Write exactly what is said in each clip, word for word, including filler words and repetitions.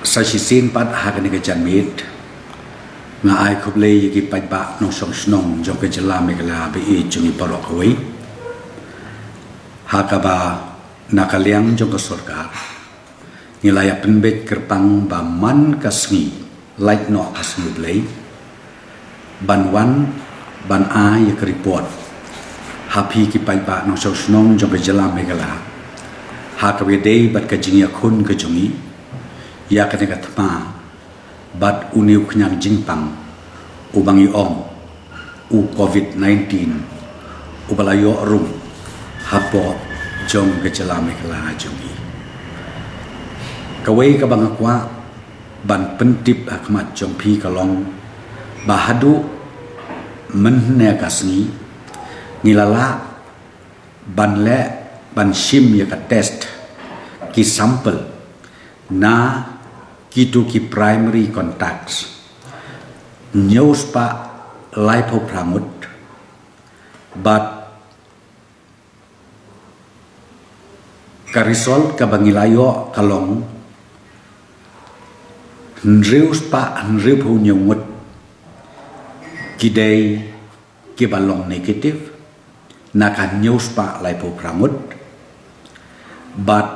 Sa shisien pat ha kane ka janmiet, nga ai khublei ïa ki paidbah nongshong shnong jong ka jylla Meghalaya ba ïeit jong ngi baroh kawei. Ha kaba na ka liang jong ka sorkar, ngi la ïa pynbeit kyrpang ba man ka sngi, lait noh ka sngi U Blei, ban wan ban ai ïa ka report ha phi ki paidbah nongshong shnong jong ka jylla Meghalaya, ha kaba ïadei bad ka jingïakhun ka jong ngi ïa kane ka thma bad une u khñiang jingpang uba ngi ong u covid nineteen, uba la ïoh rung hapoh jong ka jylla Meghalaya jong ngi. Kawei kaba nga kwah ban pyntip ha khmat jong phi ka long ba haduh mynhynne ka sngi, ngi la lah ban leh, ban shim ïa ka test, ki sample na kito ki primary contacts, hynñiew spah laiphew phra ngut, bad ka result kaba ngi la ïoh ka long hynriew spah hynriewphew hynñiew ngut ki dei kiba long negative na ka hynñiew spah laiphew phra ngut, bad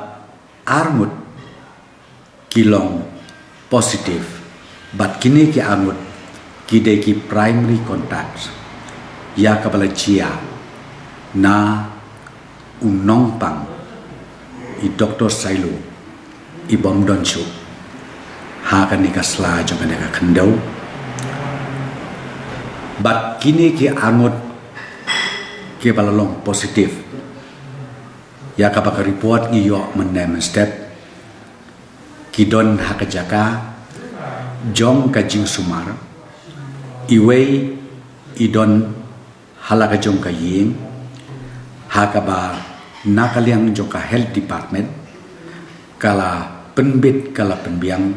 ar ngut ki long positive, bad kine ki ar ngut ki dei ki primary contacts ïa kaba la jia na u nongpang, i Doctor Sailo, i bym don shuh ha kane ka sla jong kane ka khyndew. Bad kine ki ar ngut kiba la long positive ïa kaba ka report ngi ïoh mynne mynstep, ki don ha ka jaka jong ka jingsumar, iwei i don ha la ka jong ka ïing, ha kaba na ka liang jong ka health department ka la pynbit, ka la pynbiang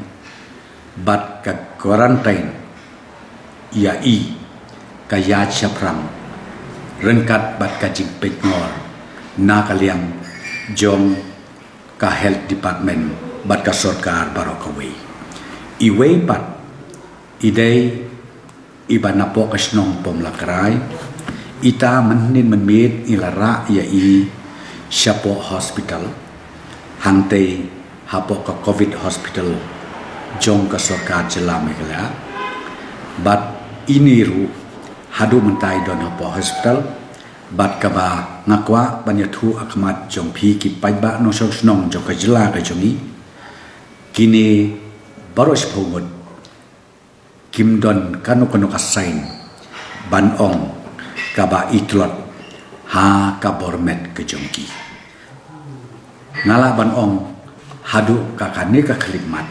bad ka quarantine ïa i, ka ïaid shaphrang ryngkat bad ka jingpeitngor na ka liang jong ka health department bad ka sorkar baroh kawei. Iwei pat i dei iba napoh ka shnong Pomlakrai, ita mynhynnin mynmiet ngi la rah ïa i shapoh hospital, hangtei hapoh ka covid hospital jong ka sorkar jylla Meghalaya. Bad ine ruh haduh mynta i don hapoh hospital, bad kaba nga kwah ban ïathuh ha khmat jong phi ki paidbah nongshong shnong jong ka jylla ka jong ngi, kine baroh shiphew ngut kim don kano kano ka sign ban ong kaba i tlot ha ka bor met ka jong ki. Nga lah ban ong haduh ka kane ka khyllipmat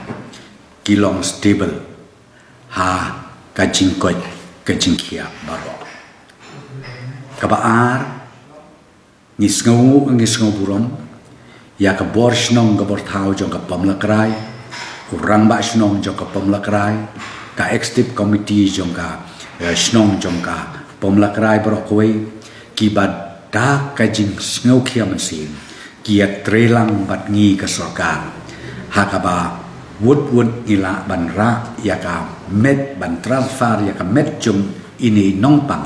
ki long stable ha ka jingkoit ka jingkhiah baroh. Kaba ar, ngi sngew, ngi sngew burom ïa ka bor shnong ka bor thaw jong ka Pomlakrai, u rangbah shnong jong ka Pomlakrai, ka executive committee jong ka, eh, shnong jong ka Pomlakrai baroh kawei, kiba da ka jingsngewkhia mynsiem ki ïatreilang bad ngi ka sorkar ha kaba wut wut ngi lah ban rah ïa ka met, ban transfer ïa ka met jong ine i nongpang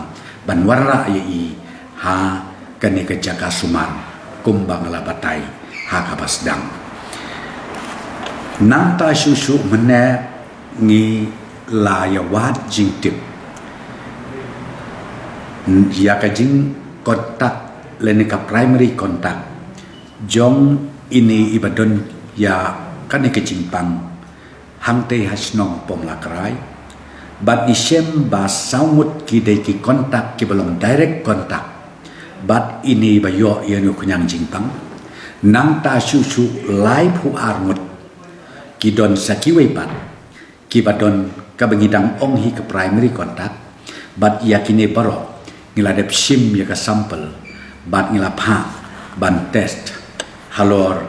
ban wanrah ïa i ha kane ka jaka sumar kumba nga la batai ha kaba sdang. Nangta shuh shuh mynne ngi la ïa wad jingtip ïa ka jingkontak lane ka primary contact jong ine iba don ïa kane ka jingpang hangtei ha shnong Pomlakrai. Bad ngi shem ba saw ngut ki dei ki contact kiba long direct contact bad ine iba ïoh ïa une u khñiang jingpang. Nangta shuh shuh laiphew ar ngut ki don sa kiwei pat kiba don kaba ngi dang ong hi ka primary contact. Bad ïa kine baroh ngi la dep shim ïa ka sample bad ngi la phah ban test halor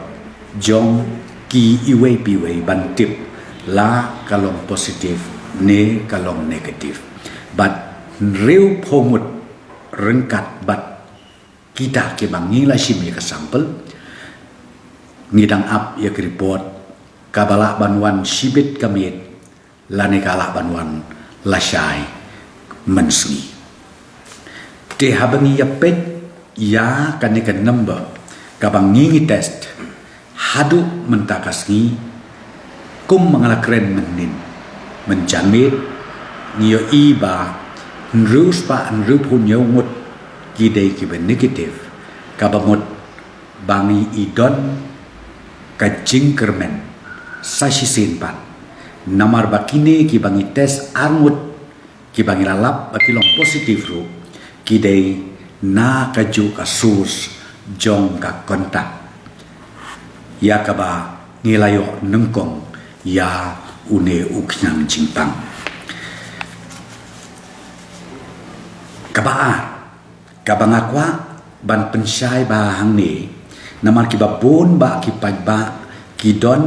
jong ki iwei pa iwei ban tip la ka long positive ne ka long negative. Bad hynriewphew ngut ryngkat bad kita kiba ngi la shim ïa ka sample, ngi dang ap ïa ka report kaba lah ban wan shibit ka miet, lane ka lah ban wan lashai mynsngi. Te haba ngi ïa peit ïa kane ka number kaba ngi ngi test haduh mynta ka sngi, kum ma nga la kren mynnin, mynjanmiet ngi ïohi ba hynriew spah hynriewphew hynñiew ngut ki dei kiba negative, kaba mut ba ngi i don ka jingkyrmen sa shisien pat. Namar ba kine kiba ngi test ar ngut kiba ngi la lap ba ki long positive ruh, ki dei na kajuh ka source jong ka contact ïa kaba ngi la ïoh nyngkong ïa une u khñiang jingpang. Kaba ar, kaba nga kwah ban pynshai bha hangne, namar kiba bun ba ki paidbah ki don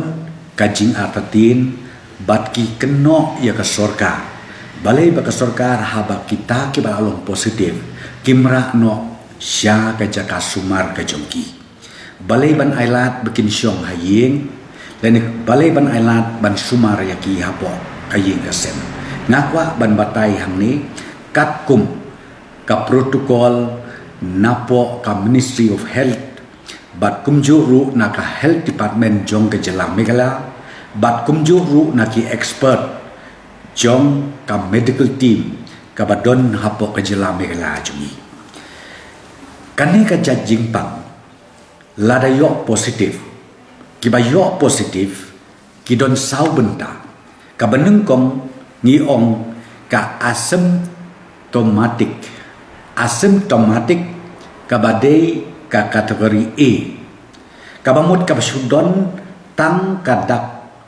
ka jingartatien bad ki kynnoh ïa ka sorkar. Balei ba ka sorkar haba kita kiba la long positive kim rah noh sha ka jaka sumar ka jong ki? Balei ban ailad ba kin shong ha ïing, lane balei ban ailad ban sumar ïa ki hapoh ka ïing ka sem? Nga kwah ban batai hangne, katkum ka protocol napoh ka Ministry of Health, bad kumjuh ruh na ka Health Department jong ka jylla Meghalaya, bad kumjuh ruh na ki expert jong ka medical team kaba don hapoh ka jylla Meghalaya jong ngi. Kane ka jait jingpang, lada ïoh positive, kiba ïoh positive ki don saw bynta. Kaba nyngkong ngi ong ka asymptomatic. Asymptomatic kaba dei ka category A, kaba mut kaba shu don tang ka dak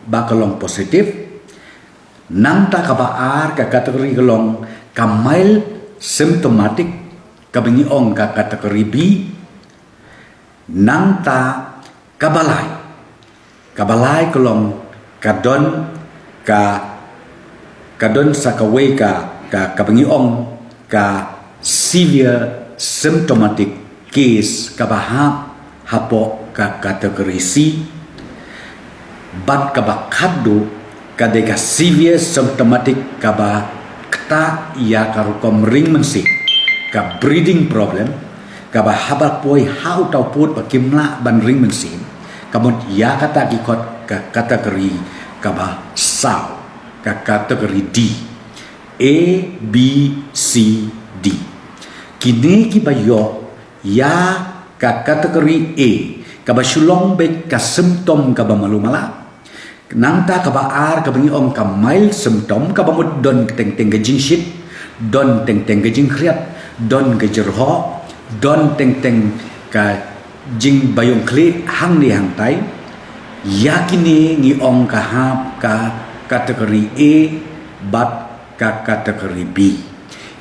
ba ka long positive. Nangta kaba ar ka category ka long ka mild symptomatic, kaba ngi ong ka category B. Nangta kaba lai, kaba lai ka long ka don ka, ka don sa kawei ka, ka, kaba ngi ong ka severe symptomatic case, kaba hap hapoh ka category C. Bad kaba khatduh ka dei ka severe symptomatic, kaba ktah ïa ka rukom ring mynsiem, ka breathing problem, kaba haba poi ha uta u pud ba kim lah ban ring mynsiem, ka mut ïa kata ki khot ka category kaba saw, ka category D. A, B, C, D. Kine kiba ïoh ïa ka category A, kaba shu long beit ka symptom kaba malu mala. Nangta kaba ar kaba ngi ong ka mild symptom, kaba mut don teng teng ka jingshit, don teng teng ka jingkhriat, don ka jyrhoh, don teng teng ka jingbaïong khlieh hangne hangtai. Ïa kine ngi ong ka hap ka category A bad ka category B.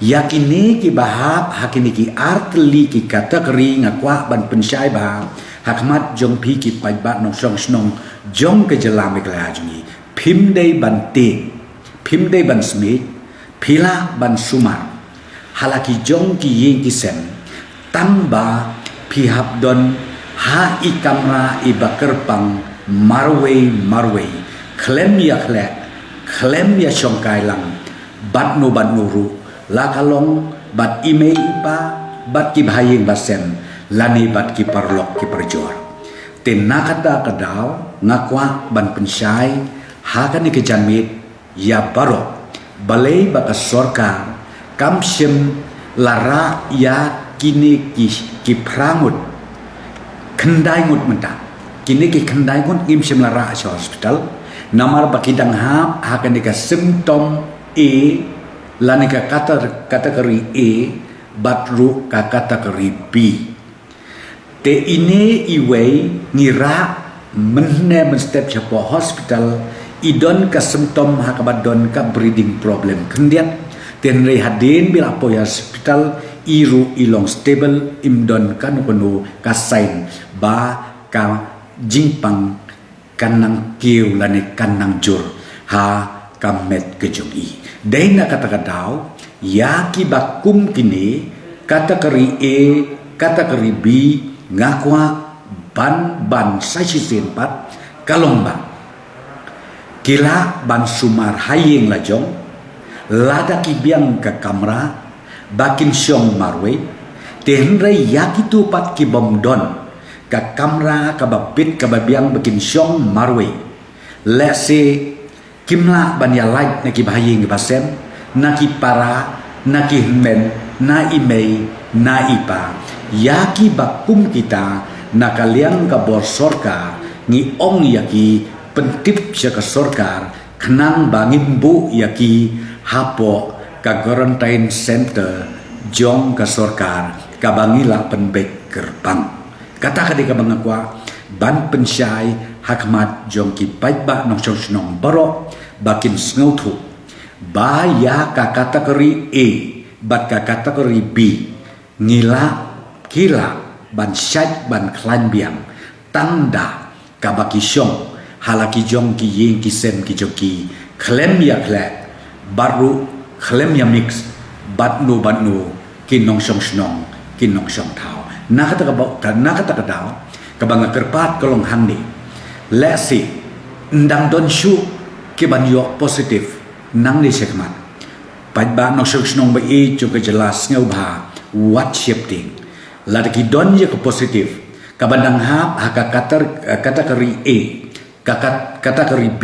Ïa kine kiba hap ha kine ki artylli ki category, nga kwah ban pynshai bha ha khmat jong phi ki paidbah nongshong shnong jong ka jylla Meghalaya jong ngi. Phim dei ban tieng, phim dei ban smiej, phi lah ban sumar ha la ki jong ki ïing ki sem, tang ba phi hap don ha i kamra iba kyrpang marwei marwei, khlem ïa khleh, khlem ïa shongkai lang bad no bad no ruh, la ka long bad i mei i pa, bad ki bahaïing bahasem, lane bad ki paralok ki parajor. Te na kata ka daw nga kwah ban pynshai ha kane ka janmiet ïa baroh, balei ba ka sorkar kam shym la rah ïa kine ki, ki phra ngut, khyndai ngut mynta. Kine ki khyndai ngut ngim shym la rah sha hospital, namar ba ki dang hap ha kane ka symptom A, lane ka cater-, category A, bad ruh ka category B. Te ine iwei ngi rah mynne mynstep shapoh hospital, i don ka symptom ha kaba don ka breathing problem khyndiat. Te hynrei hadien ba la poi hospital, i ruh i long stable, im don kano kano ka sign ba ka jingpang kan nang kiew lane kan nang jur ha ka met ka jong i. Dei na kata ka daw, ïa kiba kum kine, category A, category B, nga kwah ban, ban sa shisien pat, ka long ba Ki lah ban sumar ha ïing la jong, lada ki biang ka kamra ba kin shong marwei. Te hynrei ïa kito pat ki bym don ka kamra kaba bit kaba biang ba kin shong marwei, lehse kim lah ban ïa lait na ki bahaïing ki basem, na ki para, na ki hynmen, na i mei, na i pa. Ïa kiba kum kita, na ka liang ka bor sorkar ngi ong ïa ki, pyntip sha ka sorkar khnang ba ngin buh ïa ki hapoh ka quarantine center jong ka sorkar kaba ngi la pynbeit kyrpang. Kata ka dei kaba nga kwah ban pynshai ha khmat jong ki paidbah nongshong shnong baroh ba kin sngewthuh ba ïa ka category A bad ka category B ngi lah, ki lah ban shait ban khlaiñ biang tang da kaba ki shong ha la ki jong ki ïing ki sem ki jong ki, khlem ïa khleh bad ruh khlem ïa mix bad no bad no ki nongshong shnong, ki nongshong thaw. Na kata ka ba-, ka, na kata ka daw, kaba nga kyrpad ka long hangne. Lehse, ndang don shuh ki ban ïoh positive nangne shakhmat. Paidbah nongshong shnong ba ïeit jong ka jylla sngewbha wat sheptieng. Lada ki don ïa ka positive, kaba dang hap ha ka katar-, eh, category A, ka kat-, category B.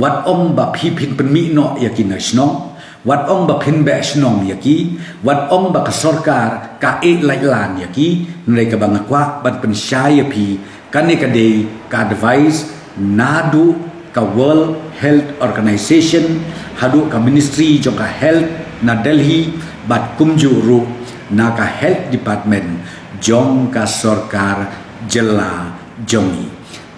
Wat ong ba phi phin pynmih noh ïa ki na shnong, wat ong ba phin beh shnong ïa ki, wat ong ba ka sorkar ka eh laitlan ïa ki, hynrei kaba nga kwah ban pynshai ïa phi, kane ka dei ka advice naduh ka World Health Organization, haduh ka Ministry jong ka Health na Delhi, bad kumjuh ruh na ka Health Department jong ka sorkar jylla jong ngi.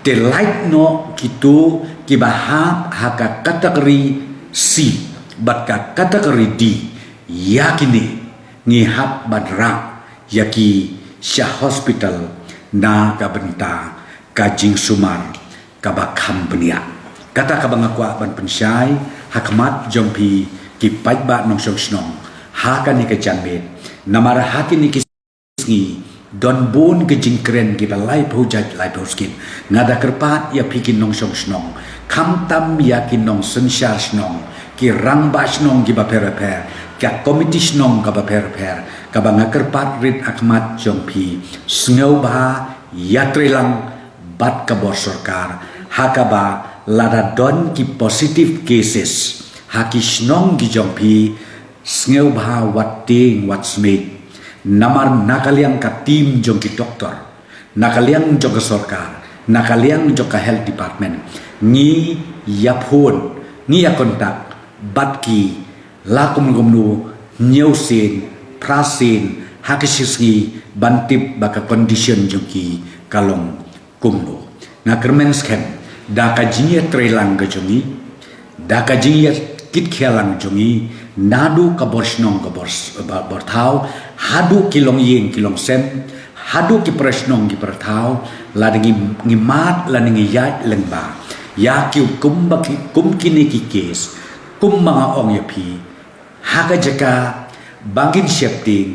Te lait noh kito kiba hap ha ka category C bad ka category D, ïa kine ngi hap ban rah ïa ki sha hospital na ka bynta ka jingsumar kaba kham bniah. Kata kaba nga kwah ban pynshai ha khmat jong phi ki paidbah nongshong shnong ha kane ka janmiet. Namar ha kine ki sngi don bun ki jingkren kiba laiphew jait laiphew skit. Nga da kyrpad ïa phi ki nongshong shnong, khamtam ïa ki nongsynshar shnong, ki rangbah shnong kiba pher pher, ka komiti shnong kaba pher pher, kaba nga kyrpad rit ha khmat jong phi, sngewbha ïatreilang bad ka bor sorkar ha kaba lada don ki positive cases ha ki shnong ki jong phi, sngewbha wat tieng wat smiej. Namar na ka liang ka team jong ki doktor, na ka liang jong ka sorkar, na ka liang jong ka health department, ngi ïa phone, ngi ïa contact bad ki la kumno kumno, hynñiew sien, phra sien ha ka shi sngi ban tip ba ka condition jong ki ka long kumno. Nga kyrmen skhem da ka jingïatreilang ka jong ngi, da ka jingïakitkhia lang jong ngi, naduh ka bor shnong ka bor s-, ba-, bor thaw, haduh ki longïing ki longsem, haduh ki para shnong ki para thaw, lada ngi, ngi mad lane ngi ïaid lyngba ïa ki kum ba ki, kum kine ki case, kum ba nga ong ïa phi, ha ka jaka ba ngin sheptieng,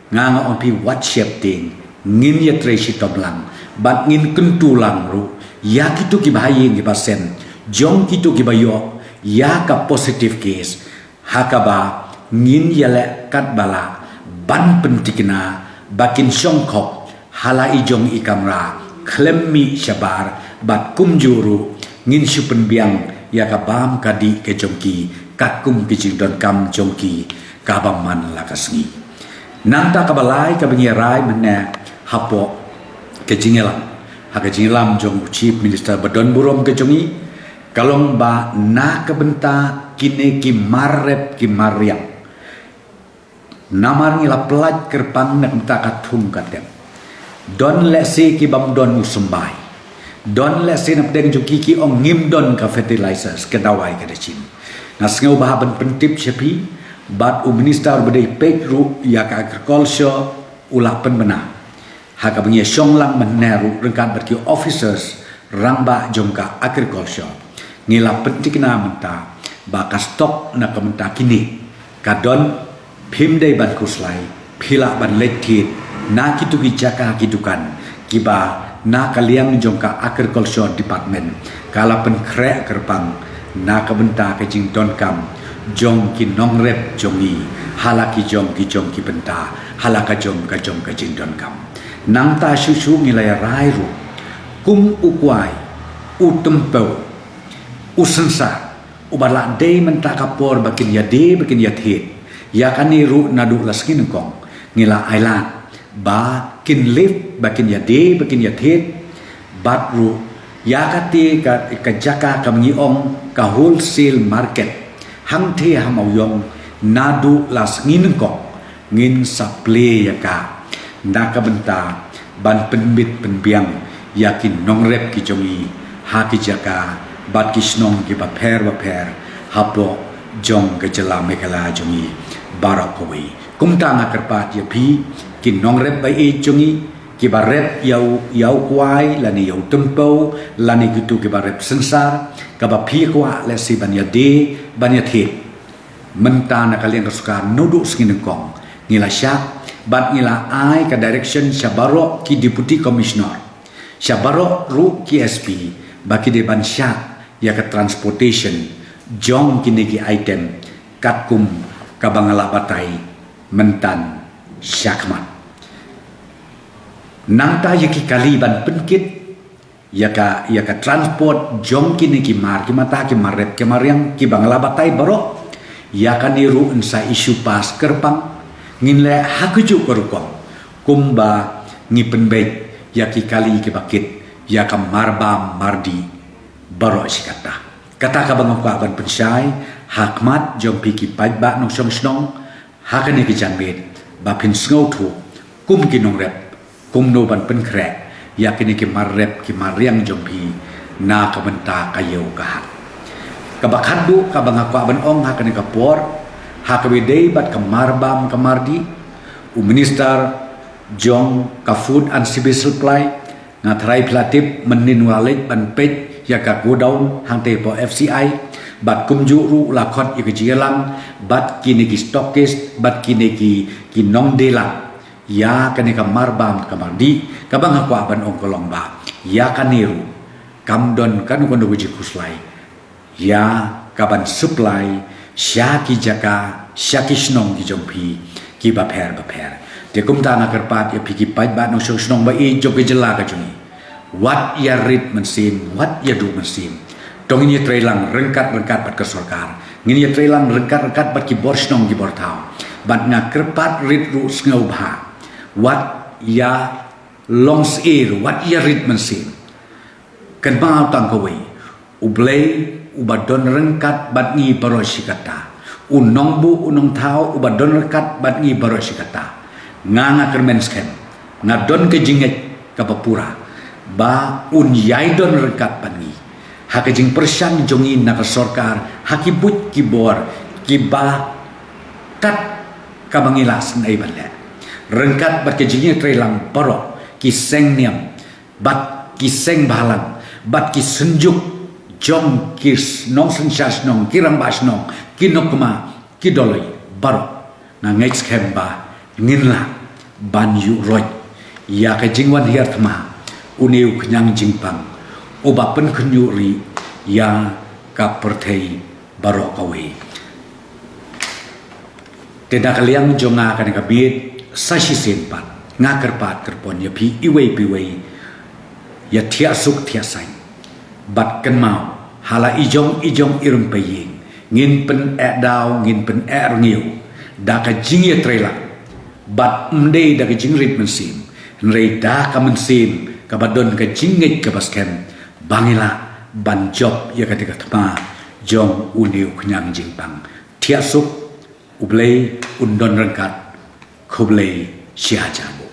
nga nga ong phi wat sheptieng, ngin ïatrei shitom lang bad ngin kyntu lang ruh ïa kito kiba ha ïing kiba sem jong kito kiba ïoh ïa ka positive case, ha kaba ngin ïaleh katba lah ban pynthikna ba kin shong khop ha la i jong i kamra khlem mih shabar, bad kumjuh ruh ngin shu pynbiang ïa ka bam ka dih ka jong ki katkum ki jingdonkam jong ki kaba man la ka sngi. Nangta kaba lai kaba ngi rai mynne hapoh ka jingïalam, ha ka jingïalam jong u Chief Minister ba don burom ka jong ngi, ka long ba na ka bynta kine ki mar rep ki mar riang, namar ngi la pynlait kyrpang na ka bynta ka thung ka tem. Don lehse ki bym don u symbai. Don lehse na pdeng jong ki ki ong ngim don ka fertilizers, ka dawai ka da shim. Nga sngewbha ban pyntip sha phi, bad u minister ba dei peit ruh ïa ka agriculture u la pynbna ha kaba ngi ïa shong lang mynne ruh ryngkat bad ki officers rangbah jong ka agriculture. Ngi la pynthikna mynta ba ka stock na ka bynta kine ka don, phim dei ban khuslai, phi lah ban leit thied na kito ki jaka ki dukan kiba na ka liang jong ka agriculture department ka la pynkhreh kyrpang na ka bynta ka jingdonkam jong ki nongrep jong ngi, ha la ki jong ki jong ki bynta, ha la ka jong ka jong ka jingdonkam. Nangta shuh shuh ngi la ïa rai ruh, kum u kwai, u tympew, u synsar, uba la dei mynta ka por ba kin ïa die, ba kin ïa thied. Ïa kane ruh naduh la sngi nyngkong ngi la ai lad ba kin lift, ba kin ïa die, ba kin ïa thied. Bad ruh ïa kata ka, ka jaka kaba ngi ong ka wholesale market hangtei ha Mawïong, naduh la sngi nyngkong ngin sa plie ïa ka na ka bynta ban pynbit pynbiang ïa ki nongrep ki jong ngi ha ki jaka bad ki shnong kiba pher ba pher hapoh jong ka jylla Meghalaya jong ngi baroh kawei. Kumta nga kyrpad ïa phi ki nongrep ba ïeit jong ngi, kiba rep ïa u, ïa u kwai lane ïa u tympew lane kito kiba rep synsar, kaba phi kwah lehse ban ïa die, ban ïa thied. Mynta na ka liang ka sorkar naduh sngi nyngkong ngi la shah bad ngi la ai ka direction sha baroh ki deputy commissioner, sha baroh ruh ki S P, ba ki dei ban shah ïa ka transportation jong kine ki item katkum kaba nga la batai mynta shakhmat. Nangta ïa ki kali ban pynkit ïa ka, ïa ka transport jong kine ki mar, ki mata, ki mar rep, ki mar riang, kiba nga la batai baroh. Ïa kane ruh yn sa issue pass kyrpang. Ngin leh ha kajuh ka rukom kumba ngi pynbeit ïa ki kali kiba kit ïa ka marbam mardih baroh shi katta. Kata kaba nga kwah ban pynshai ha khmat jong phi ki paidbah nongshong shnong ha kane ka janmiet, ba phin sngewthuh kum ki nongrep kumno ban pynkhreh ïa kine ki mar rep ki mar riang jong phi na ka bynta ka ïew ka hat. Kaba khatduh kaba nga kwah ban ong ha kane ka por, ha kaba ïadei bad ka marbam ka mardih, u minister jong ka Food and Civil Supply, nga tharai phi la tip, mynnin u la leit ban peit ïa ka godown hangtei hapoh F C I, bad kumjuh ruh u la khot ïa ka jingïalang bad kine ki stockist bad kine ki, ki nongdie lang ïa kane ka marbam ka mardih. Kaba nga kwah ban ong ka long ba ïa kane ruh kam don kano kano ka jingkhuslai ïa ka ban supply sha ki jaka, sha ki shnong ki jong phi kiba pher ba pher. Te kumta nga kyrpad ïa phi ki paidbah nongshong shnong ba ïeit jong ka jylla ka jong ngi, wat ïa rit mynsiem, wat ïa duh mynsiem. To ngin ïa trei lang ryngkat ryngkat bad ka sorkar, ngin ïa trei lang ryngkat ryngkat bad ki bor shnong ki bor thaw. Bad nga kyrpad rit ruh sngewbha, wat ïa long syier, wat ïa rit mynsiem. Kynmaw tang kawei, U Blei uba don ryngkat bad ngi baroh shi katta, U Nongbuh U Nongthaw uba don ryngkat bad ngi baroh shi katta. Nga, nga kyrmen skhem, nga don ka jingngeit kaba pura ba un ïai don ryngkat bad ngi ha ka jingpyrshang jong ngi na ka sorkar, ha ki buit ki bor kiba kat kaba ngi la sngewbha ban leh, ryngkat bad ka jingïatreilang baroh ki seng niam bad ki seng bhalang bad ki synjuk jong ki nongsynshar shnong, ki rangbah shnong, ki nongkynmaw, ki dolloi baroh. Nga ngeit skhem ba ngin lah ban ïuh roit ïa ka jingwan hiar thma une u khñiang jingpang uba pynkhynñiuh ri ïa ka pyrthei baroh kawei. Te na ka liang jong nga kane ka miet, sa shisien pat nga kyrpad kyrpon ïa phi iwei pa iwei, ïa thiah suk thiah saiñ bad kynmaw, ha la i jong i jong i rympei ïing ngin pyneh daw, ngin pyneh rngiew da ka jingïatreilang bad ym dei da ka jingrit mynsiem, hynrei da ka mynsiem kaba don ka jingngeit kaba skhem ba ngi lah ban jop ïa kata ka thma jong une u khñiang jingpang. Thiah suk, U Blei un don ryngkat. Khublei shihajar.